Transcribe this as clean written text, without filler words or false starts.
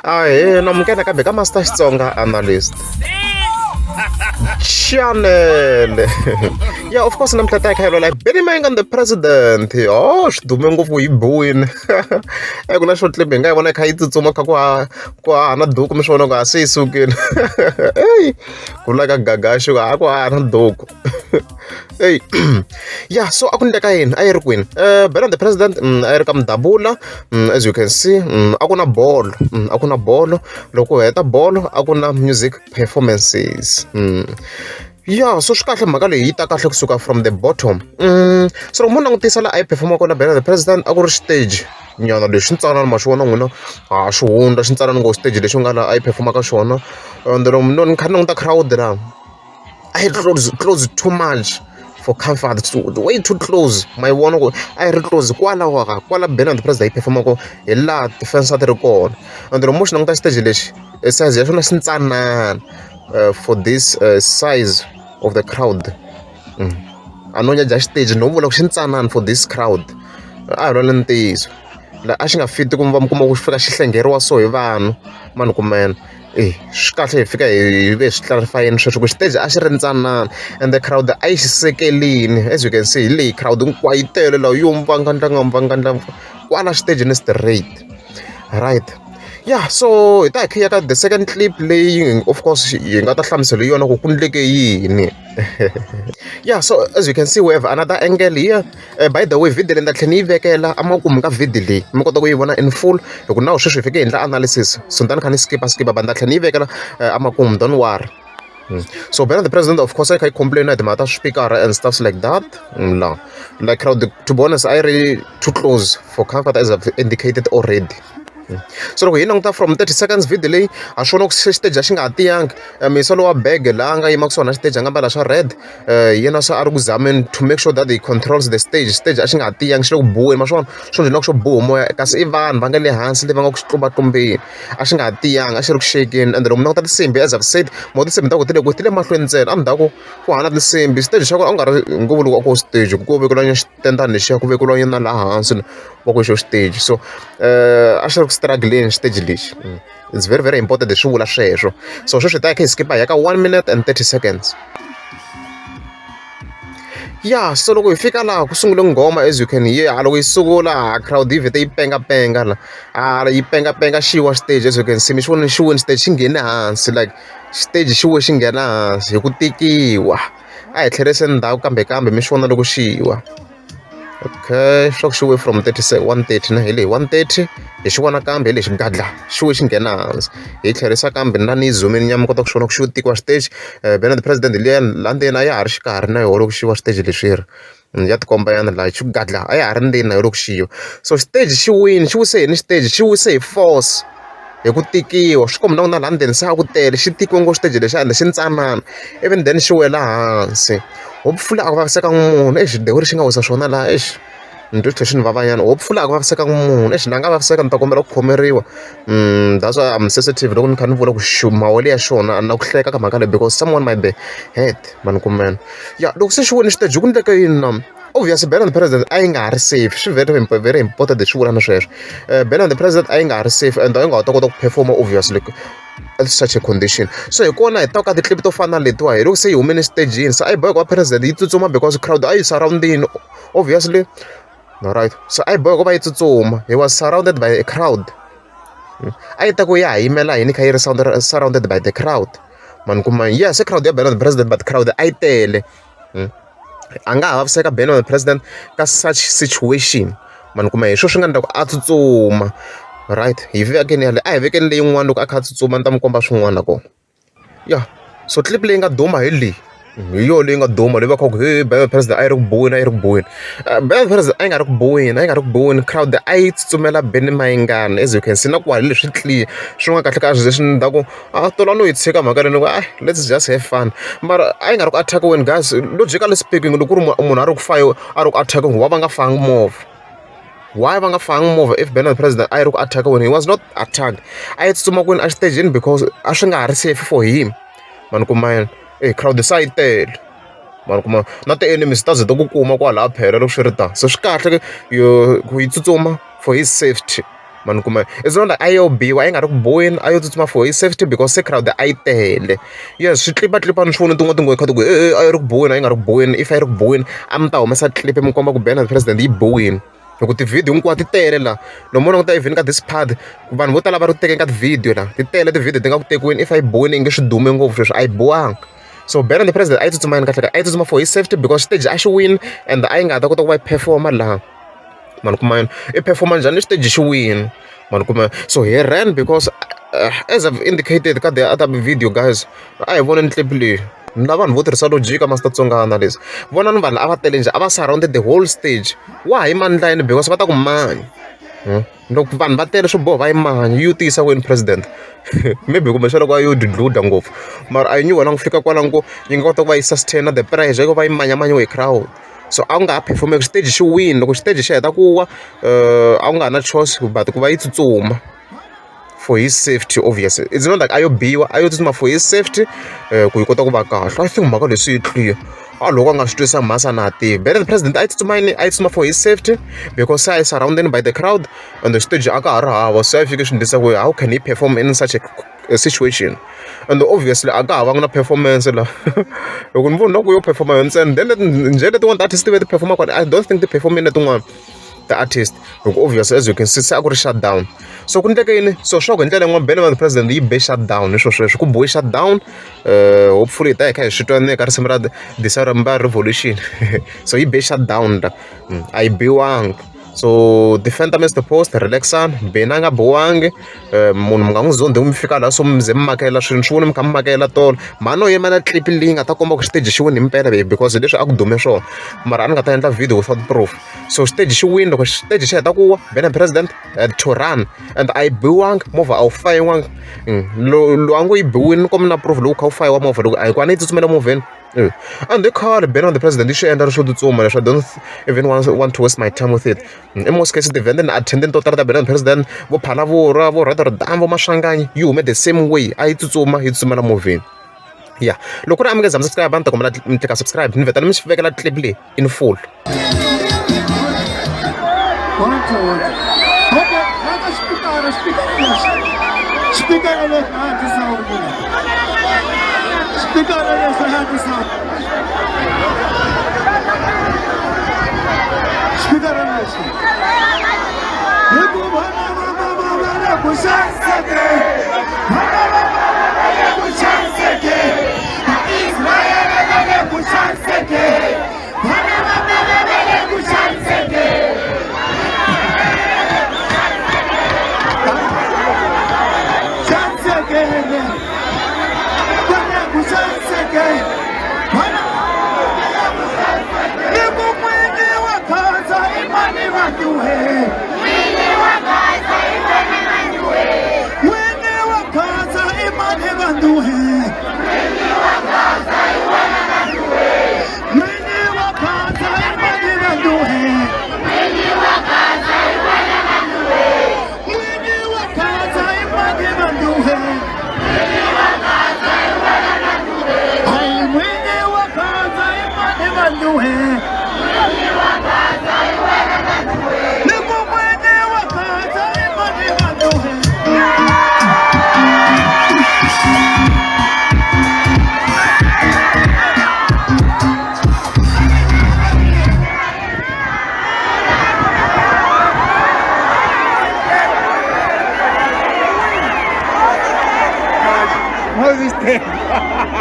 Ahee, namukela nakambe ka Master Xitsonga Analyst Channel. Yeah, of course namuntlha ta hi kha hi lwela Benny Mayengani the president. Oh, swi dume ngopfu yi biwini. Ku na short clip hi nga yi vona yi kha yi tsutsuma kha ku ha ku ha na duku mi swi vona ku a se yi sukile. Ey, ku vula ka Gagashi ku a ku ha na duku. Ey, yeah, so a ku ndleka yini? A yi ri kwini? Benny the president a yi ri ka Mudabula as you can see a ku na bolo, a ku na bolo. Loko u heta bolo a ku na music performances. Yeah, so swi kahle mhaka leyi yi ta kahle kusuka from the bottom. So loko mo langutisa laha a yi perform-a kona Benny the president a ku ri xiteji nyana lexi ntsanana ma xi vona n'wina ha xi hundza xi ntsanana ngopfu xiteji lexi nga laha a yi perform-a ka xona and loko ni kha ni languta crowd laha a yi close close too much for comfort way too close ma yi vona ku a yi ri close kwalaho ka kwala Benny the president yi perform-a kona hi laha ti-fans a ti ri kona and loko mo xi languta xiteji lexi size ya xona xi ntsanana for this size of the crowd. A no judge xiteji no vula ku xi ntsanana for this crowd a hi lwela ntiyiso la a xi nga fiti ku va mi kuma ku xi fika xi hlengeriwa so hi vanhu mani kumene e swi kahle hi fika hi ve swi clarify-ini sweswo ku xiteji a xi ri ntsanana and the crowd a yi xi sekelini as you can see hi leyi crowd hinkwayo yi tele laha yo mvangandla kwala xitejini straight right. Yeah, so hi ta hi kha ya ka the second clip leyi of course hi nga ta hlamusela yona ku ku ndleke yini. Yeah, so as you can see we have another angle here. By the way, video leyi ni ta tlhela ni yi vekela emakumu ka video leyi mi kota ku yi vona in full hi ku nawu sweswi hi fike hi endla analysis so ni ta ni kha ni skipa skipa but ni ta tlhela ni yi vekela emakumu, don't worry. So Benny the president of course a yi kha yi complain hi timhaka ta swipikara and stuffs like that. La like crowd, to be honest, a yi ri too close for comfort as I've indicated already. So loko hi languta from 30 seconds video leyi ha swi vona ku xiteji a xi nga ha tiyangi. Misa lowa bege laha a nga yima kusuhana na xiteji a nga mbala swa red hi yena se a ri ku zameni to make sure that he controls the stage. Stage a xi nga ha tiyangi xi le ku buweni ma swi vona swo ndzi na ku xo buwa moya kasi i vanhu va nga le hansi lava nga ku xi tlumbatlumbeni a xi nga ha tiyanga a xi ri ku xekeni and loko mi languta tinsimbhi as I've said mo tinsimbhi ta ku ti le ku ti le mahlweni ntsena endzhaku ku hava na tinsimbhi stage xa kona a ku nga ri ngo vuli ku a ku stage ku vekeriwa nyana xitendana lexiya ku vekeriwa nyana laha hansi va ku hi xo xiteji so a xi ri ku struggling xiteji lexi. It's very very important hi swi vula sweswo so sweswi hi ta ya kha hi skip hi ya ka 1 minute and 30 seconds. Yeah, so loko hi fika laha ku sungule nghoma as you can hear loko yi sungula crowd yi vhete yi pengapenga la a yi pengapenga xi wa stage as you can see mi xi vona xi wini stage xi nghene hansi like stage xi we xi nghena hansi hi ku tikiwa a hi tlherise ndzhaku kambe kambe mi xi vona loko xi wa. Okay, swa ku xi we from 30 130 na hi leyi 130 hi xi vona kambe hi lexi gadla xi we xi nghena hansi hi tlherisa kambe na ni zoom-ini nyama kota ku xi vona ku xi tikiwa xiteji Benny the president liya laha ndzeni a ya ha ri xikarhi na yoho loko xi wa xiteji lexiri ya tikomba yana laha xi gadla a ya ha ri ndzeni na yo loko xi wa so xiteji xi wini xi wise yini xiteji xi wise hi force hi ku tikiwa swi komba na ku na laha ndzeni se a ku tele xi tikiwe ngopfu xiteji lexiya ende xi ntsanana even then xi wela hansi hopefully a ku vaviseka munhu exi the way xi nga wisa swona laha exi ni twe xi tlhela xi ni vavanyana hopefully a ku vaviseka munhu exi na nga vaviseka ni ta kombela ku khomeriwa that's why I'm sensitive loko ni kha ni vula ku mawele ya xona a na ku hleka ka mhaka leyi because someone might be hurt mani kumene. Ya loko se xi wile xiteji ku endleke yini na obviously Benny the president a yi nga ha ri safe swi very very important hi swi vula na sweswo Benny the president a yi nga ha ri safe and a yi nga ha ta kota ku perform-a obviously at such a condition so hi kona hi ta ka ti-clip to fana na letiwa hi loko se yi humile xitejini se a yi boheka ku va president yi tsutsuma because crowd a yi surround-ini obviously alright so a yi boheka ku va yi tsutsuma he was surrounded by a crowd a yi ta ku ya ha yimela yini kha yi ri surrounded by the crowd mani kuma yes crowd ya Benny the president but crowd a yi tele a nga ha vaviseka Benny the president ka such situation mani kuma hi swo swi nga endla ku a tsutsuma right hi vekeni yale a hi vekeni leyin'wana loko a kha a tsutsuma ni ta mi komba swin'wana kona ya so clip leyi nga duma hi leyi hi yona leyi nga duma leyi va kha ku he Benny the president a yi ri ku buweni a yi ri ku buweni Benny the president a yi nga ri ku buweni a yi nga ri ku buweni crowd a yi tsutsumela Benny Mayengani as you can see na ku hi leswi clear swin'wana kahle ka swilo leswi ni ta ku a tola no yi tshika mhaka leyi ni ku let's just have fun mara a yi nga ri ku attack-iweni guys logically speaking loko ku ri munhu a ri ku fayiwa a ri ku attack-iweni wa va nga fangi movha why va nga fangi movha if Benny the president a yi ri ku attack-iweni he was not attacked a yi tsutsuma kwini exitejini because a swi nga ha ri safe for him mani kuma yena e crowd se a yi tele mani kuma na ti-enemies ta ze ta ku kuma kwalaya phela loko swi ri tano so swi kahle yo ku yi tsutsuma for his safety. Mani kuma it's not like a yo biwa, a yi nga ri ku biweni, a yo tsutsuma for his safety because se crowd a yi tele. Yes, swi tlipatlipa ni swi vona tin'wana tinguva kha ti ku e a yi ri ku biweni, a yi nga ri ku biweni. If a yi ri ku biweni a mi ta humesa clip mi komba ku Benny the President yi biwini. Hi ku ti-video hinkwato ti tele la, loko mo languta even ka this part vanhu vo tala va ri ku tekeni ka ti-video la, ti tele ti-video ti nga ku tekiweni. If a yi biwini i nge swi dume ngopfu sweswi, a yi biwanga. So Benny the President a yi tsutsuma yini kahle kahle? A yi tsutsuma for his safety because stage a xi wini and a yi nga ha ta kota ku va yi perform-a laha. Mani kuma yini i perform-a njhani xiteji xi wini? Mani kuma so he ran because as I've indicated ka the other video guys, a hi voneni clip leyi na vanhu vo tirhisa logic a Master Tsonga analyst. Vonani vanhu a va tele njhe, a va surrounded the whole stage. Wa ha yima layini because va ta ku manya. Loko vanhu va tele swi boha va yi manya, yi yo tiyisa ku yini president? Maybe kumbexana loko a yo dluda ngopfu, mara a yi nyuhelanga ku fika kwalano ku yi nga kota ku va yi sustain the pressure yi ku va yi manyamanyiwe hi crowd. So a ku nga ha perform-eki, xiteji xi wini. Loko xiteji xi heta ku wa a ku nga ha na choice but ku va yi tsutsuma for his safety. Obviously it's not like a yo biwa, a yo tsutsuma for his safety ku yi kota ku va kahle. I think mhaka leswi yi clear. A loko a nga swi twisisa mhasa na ha tivi. Benny the President a yi tsutsuma yini? A yi tsutsuma for his safety because se a yi surrounded by the crowd and the stage a ka ha ri hava. Se a yi fike swi endlisa ku how can he perform in such a situation? And obviously a ka ha vanga na performance la, hi ku ni vona ku yo perform-a yo ntsena. Then njhe letin'wana ti-artist ti ve ti perform-a kwala, I don't think ti perform-ile tin'wana ti-artist, hi ku obviously as you can see se a ku ri shutdown. So ku endleke yini? So swa ku hi ndlela yin'wana Benny the President yi be shutdown hi swo sweswo ku biwe shutdown. Hopefully hi ta hi kha hi swi twa ni ka risimu ra December Revolution. So yi be shutdown la, a yi biwanga. So defender Mr Post, relaxani, Benny a nga biwangi. Munhu mi nga n'wi zondhi, mi fika laha so mi ze mi makela swilo swi voni mi kha mi makela tolo. Mhani no yima na clip leyi nga ta komba ku xiteji xi wini himpela, because hi leswi a ku dume swona, mara a ni nga ta endla video without proof. So xiteji xi wini, loko xiteji xi heta ku wa, Benny President had to run and a yi biwanga movha, a wu fayiwanga. Lowu a ngo yi biwini ni kombela na proof loko wu kha wu fayiwa movha loko a hi ku a ni yi tsutsumela movheni. And i khale Benny the President yi swi endla leswo tsutsuma leswi. I don't even want to waste my time with it. In most cases ti-event ni attend to tala ta Benny the President, vo Phalavura, vo Rotterdam, vo Maswanganyi, yi hume the same way, a yi tsutsuma yi tsutsumela movheni. Ya loko ku ri a mi nge za mi subscribe, a ni ta kombela mi tlika subscribe, ni vheta ni mi vekela clip leyi in full. One, two, one. Okay, haka xipikara, xipikara lexi. Xipikara lexi a ti sawula. Xipikara lexi a ti sawula. Xipikara lexi. Hi ku vana va va va le ku xaniseke. Vana va va va le ku xaniseke. Vaisraele va le ku xaniseke. Vana va va va le ku xaniseke. Xaniseke. Va le ku xaniseke. Vana ni ku n'wini wa khansa i mani vanduhe. N'wini wa khansa i mani vanduhe. N'wini wa khansa i mani vanduhe. N'wini wa khansa i mani vanduhe. N'wini wa khansa i mani vanduhe. N'wini wa khansa i mani vanduhe. N'wini wa khansa i mani vanduhe. Ai n'wini wa khansa i mani vanduhe. Ni ku n'wini wa khansa i mani vanduhe. Resistente.